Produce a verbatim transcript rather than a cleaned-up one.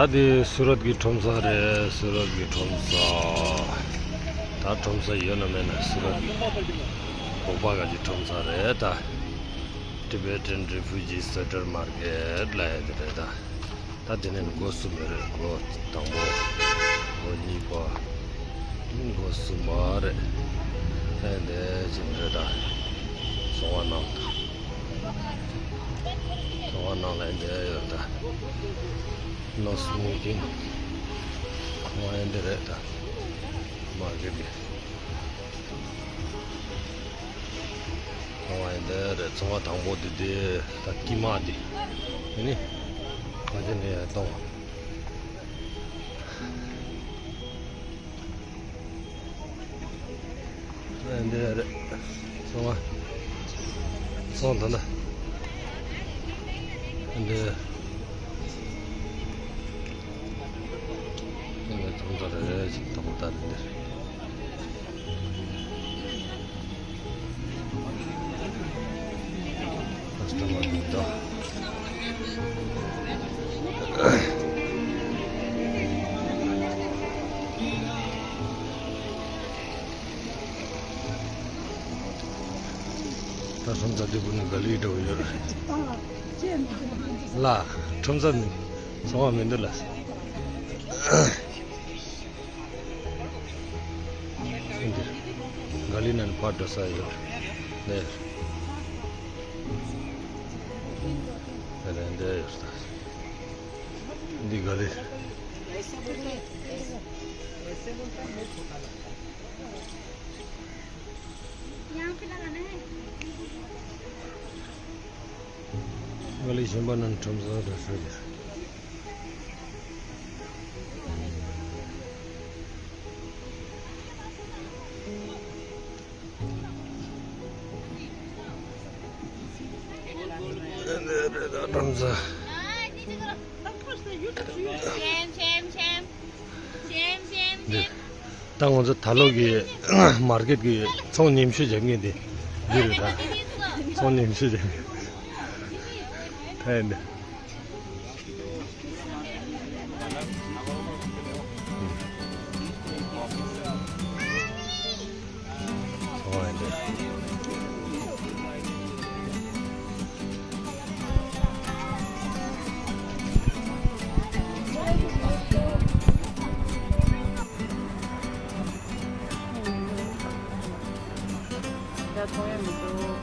ད་དེ་སུ་རཏ་གི་ཁྲོམ་ས་རེད། སུ་རཏ་གི་ཁྲོམ་ས། ད་ཁྲོམ་ས་ཡོད་ན་མེད་ན་སུ་རཏ་གི་བོད་པ་ག་གི་ཁྲོམ་ས་རེད་ད། Tibetan Refugee Center Market ལབ་ཡ་དེ་རེད་ད། ད་དེ་ནས་སྒོ་གསུམ་ཡོད་རེད། སྒོ་དང་པོ། སྒོ་གཉིས་པ། སྒོ་གསུམ་པ་རེད། ཨེ་འདི་ཅི་འདྲ་ད། ཚོང་བ་ནང་། ཚོང་བ་ནང་ལ་ཨེ་འདི་ཡོད་ད། No smoking. ཚོང་བ་ཨེ་འདི་རེད་ད། མར་ཀེཊ་གི། ཚོང་བ་ཡིན་དེ་རེད། ཚོང་བ་དང་པོ་དེ་དེ་ད་དཀྱིལ་མ་དེ་ཡིན་ནི། ང་ཚོ་ནས་གཏོང་བ། ཡིན་དེ་རེད། ཚོང་བ། ཚོང་ད་ན། ཡིན་དེ། ཚོང་བ་ཚོང་ད་རེད་ཅིག་ད་གོ་ད་རེད་འདིར། ཁ་སི་ཊ་མར་འདུག་ད། ད་ཁྲོམ་ས་དེ་ཀུན་ནས་ག་ལེར་འགྲོ་གི་ཡོད་རེད། ལ། ཁྲོམ་ས་ནི་ཚོང་བ་མི་འདུག་ལ། འདིར། ག་ལེར་ནང་ཕར་འགྲོ་ས་ཡོད་རེད། འདིར། འདིར་ཡོད་ས། འདི་ག་ལེར། ང་ལས་གཞན་པ་རྣམས་ཁྲོམ་ས་རེད་ཟེར་གྱི། ཁྲོམ་ས། ཤེམ་ཤེམ་ཤེམ། ཤེམ་ཤེམ་འདི། ཤེམ། ད་ང་ཚོ་ད་ལོ་གི་མར་ཀེཊ་གི་ཚོང་ཉམས་ཞིབ་བྱེད་མཁན་དེ་འདི་རེད་ད། ཚོང་ཉམས་ཞིབ་བྱེད་མཁན། ད་ཡིན་འདི། ཚོང་བ་ཡིན་འདི། ད་མཐོང་ཡ་མི་འདུག